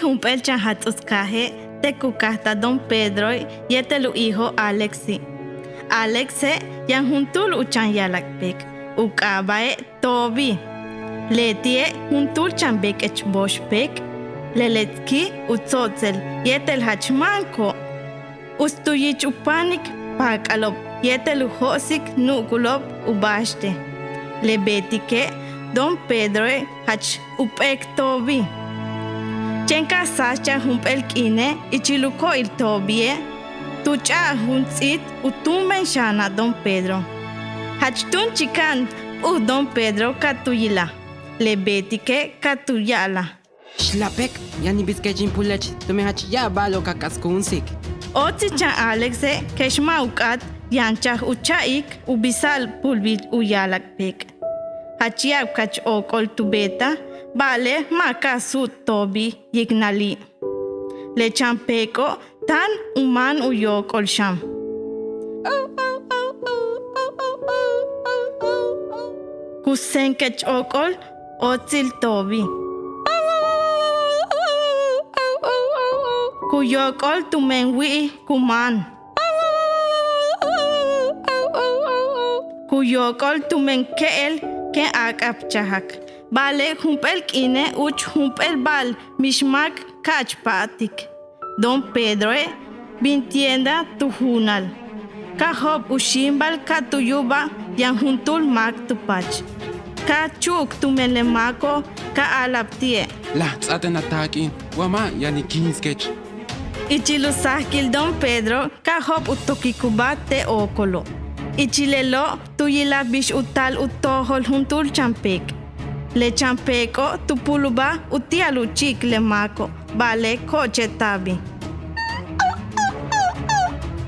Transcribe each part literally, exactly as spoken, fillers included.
jump'éel chan jats'uts kaaje' te' ku kajtal don Pedroe' yéetel u hijo' Alexi'. Alexi' yaan juntúul u chan ya'alak péek, u k'aaba'e' Tobi. Leti'e' juntúul chan beek'ech boox péek, le leti' ki' u tso'otsel yéetel jach máanko'. Uts tu yich u páanik paak'alo'ob yéetel u jo'osik nu'ukulo'ob u ba'axte'. Le beetike' don Pedroe' jach u p'éek Tobi. Chéen ka sáajchaj jump'éel k'iine' ichil u ko'olil Tobie', tu ch'a'aj jun ts'íit u túumben xaana' don Pedro. Jach túun chika'an p'uj don Pedro ka tu yilaj. Le beetike' ka tu ya'alaj: —Xlapek, yaan in bis kech in pulech tumen jach ya'ab ba'alo'ob ka k'askunsik. Óotsil chan Alexi' kex ma' u k'áat yanchaj u cha'ik u bisa'al pulbil u ya'alak péek. Jach ya'ab kach óok'ol tu beetaj, ba'ale' ma' ka suut Tobi yiknali'. Le chan péeko' táan u máan u yóok'ol xan. Ku séen kech óok'ol, óotsil Tobi. Ku yóok'ol tumen wi'ij ku máan. Ku yóok'ol tumen ke'el kéen áak'abchajak. Ba'ale' jump'éel k'iine' úuch jump'éel ba'al mix máak ka'ach pa'atik. Don Pedroe' bin tienda tu juunal. Ka jo'op' u xíimbal ka tu yu'ubaj yaan juntúul máak tu paach. Ka chu'uk tumen le máako' ka a'ala'ab ti'e': —Láaj ts'áaten a taak'in wa ma' yaan in kíinskech. Ichil u sajkil don Pedro ka jo'op' u tokikubáaj te' óokolo'. Ichil lelo' tu yilaj bix u taal u tojol juntúul chan péek. Le chan péeko' tu pulubáaj uti'al u chi'ik le máako', ba'ale' ko'ochejta'abi.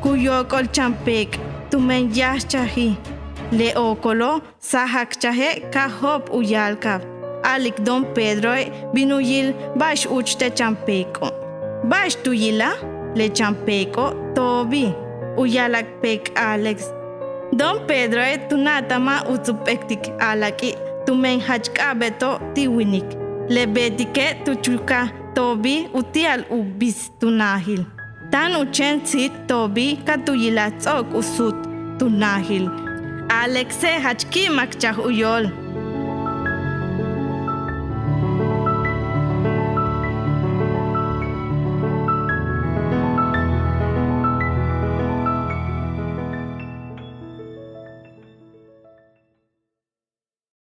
Ku yóok'ol chan péek' tumen yáajchajil. Le óokolo' sajakchaje' ka jo'op' u ya'alka'ab, a'alik don Pedroe' bin u yil ba'ax úuch te' chan péeko'. —¿Ba'ax tu yilaj? Le chan péeko' Tobi, u ya'alak péek Alex. Don Pedroe' tu na'ataj ma' uts u p'ektik a'alaki' tumen jach k'a'abéeto' ti' wíinik. Le beetike' tu chukaj Tobi uti'al u bis tu naajil. Táan u chéen siit Tobi ka tu yilaj ts'o'ok u suut tu naajil. Alexi' jach ki'imakchaj u yóol.